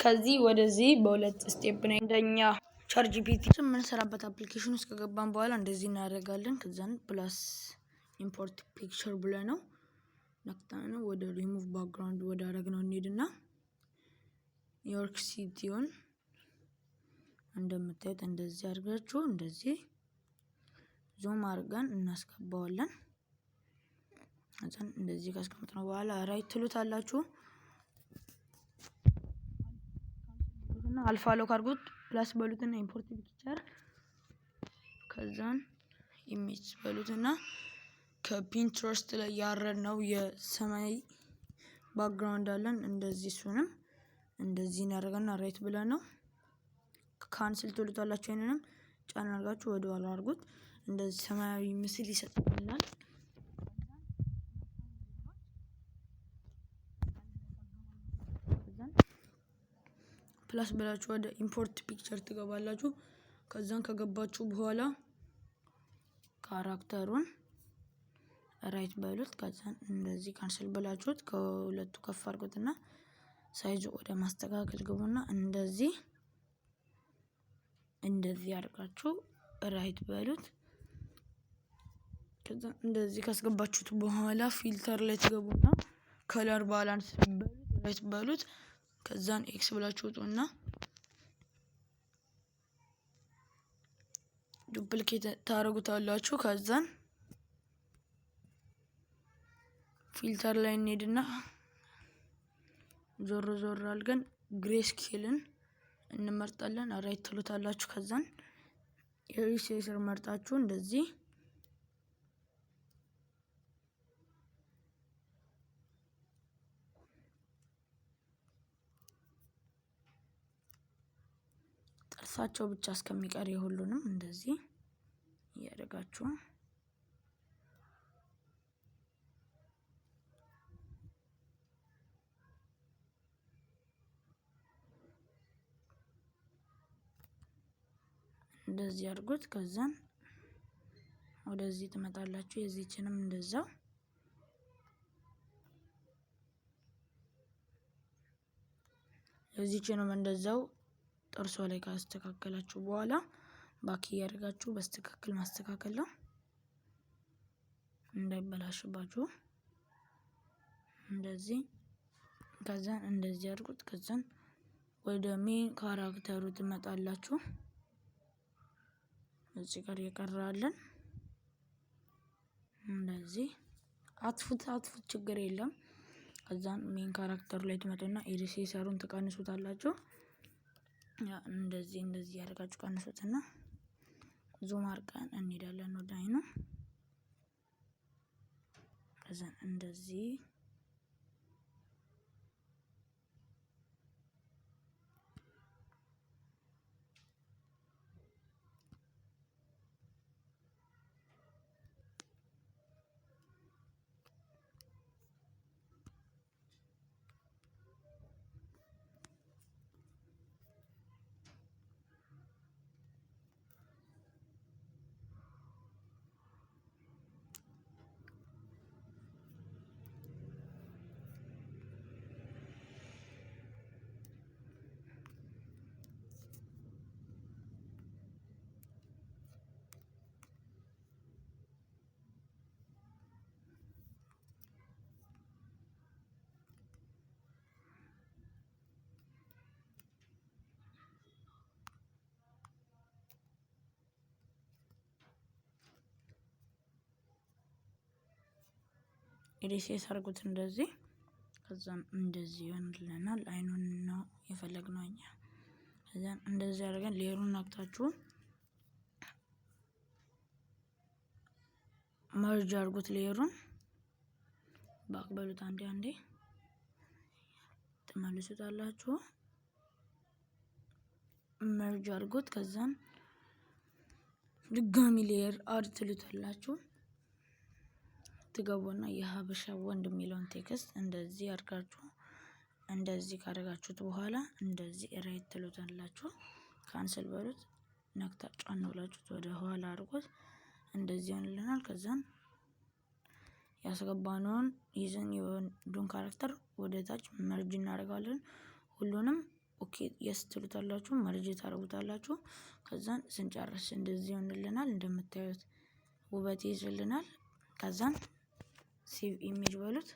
ከዚህ ወደዚህ በሁለት step ነው። አንደኛ ChatGPT የምንሰራበት application ውስጥ ከገባን በኋላ እንደዚህ እናደርጋለን። ከዛን plus import picture ብለ ነው ነክታ ነው ወደ ሪሙቭ ባክግራውንድ ወደ አረግነው እንሄድና ኒውዮርክ city ውን እንደምታዩት እንደዚህ አድርጋችሁ እንደዚህ zoom አድርገን እናስገባዋለን። ከዛን እንደዚህ ካስቀምጥነው በኋላ right ትሉታላችሁ እና alpha lock አድርጉት፣ plus በሉትና import picture፣ ከዛን image በሉትና ከ Pinterest ላይ ያረድነው የሰማይ background አለን። እንደዚህ እሱንም እንደዚህ እናደርገና right ብለን ነው cancel ትሉታላችሁ። ይሄንንም ጫን አድርጋችሁ ወደ ኋላ አድርጉት። እንደዚህ ሰማያዊ ምስል ይሰጥልናል። Plus ብላችሁ ወደ import picture ትገባላችሁ። ከዛን ከገባችሁ በኋላ character ኡን right በሉት። ከዛን እንደዚህ cancel ብላችሁት ከሁለቱ ከፍ አድርጉትና size ኡ ወደ ማስተካከል ግቡና እንደዚህ እንደዚህ አድርጋችሁ right በሉት። ከዛ እንደዚህ ካስገባችሁት በኋላ filter ላይ ትገቡና color balance በሉት፣ right በሉት። ከዛን X ብላችሁ ውጡና duplicate ታደርጉታላችሁ። ከዛን filter ላይ እንሄድና ዞር ዞር አድርገን grayscale ን እንመርጣለን። Right ትሉታላችሁ። ከዛን eraser መርጣችሁ እንደዚህ ጥርሳቸው ብቻ እስከሚቀር የሁሉንም እንደዚህ እያደረጋችሁ እንደዚህ አድርጉት። ከዛን ወደዚህ ትመጣላችሁ። የዚህችንም እንደዛው የዚህችንም እንደዛው ጥርሷ ላይ ካስተካከላችሁ በኋላ back እያደረጋችሁ በስተካከል ማስተካከል ነው እንዳይበላሽባችሁ። እንደዚህ ከዛን እንደዚህ አድርጉት። ከዛን ወደ main character ኡ ትመጣላችሁ። እዚህ ጋር የቀራለን እንደዚህ አጥፉት አጥፉት፣ ችግር የለም። ከዛን main character ኡ ላይ ትመጡና eraser ኡን ትቀንሱታላችሁ። እንደዚህ እንደዚህ ያደርጋችሁ ቀንሱትና zoom አድርገን እንሄዳለን ወደ አይኑ። ከዛን እንደዚህ erase አድርጉት እንደዚህ። ከዛም እንደዚህ ይሆንልናል። አይኑን ነው የፈለግነው እኛ። ከዛም እንደዚህ አድርገን layer ኡን ነክታችሁ merge አድርጉት። Layer ኡን back በሉት አንዴ አንዴ ትመልሱታላችሁ። Merge አድርጉት። ከዛም ድጋሚ layer add ትሉታላችሁ። ትገቡና የሀበሻ ወንድ የሚለውን text እንደዚህ አድርጋችሁ እንደዚህ ካደረጋችሁት በኋላ እንደዚህ right ትሉታላችሁ። Cancel በሉት። ነክታ ጫን ብላችሁት ወደ ኋላ አድርጉት። እንደዚህ ይሆንልናል። ከዛን ያስገባነውን ይዘን የወንዱን character ወደ ታች merge እናደርጋለን። ሁሉንም Okay, yes ትሉታላችሁ፣ merge ታደርጉታላችሁ። ከዛን ስንጨርስ እንደዚህ ይሆንልናል። እንደምታዩት ውበት ይይዝልናል። ከዛን save image በሉት፣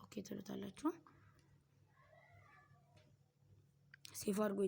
okay ትሉታላችሁ። Save አድርጎ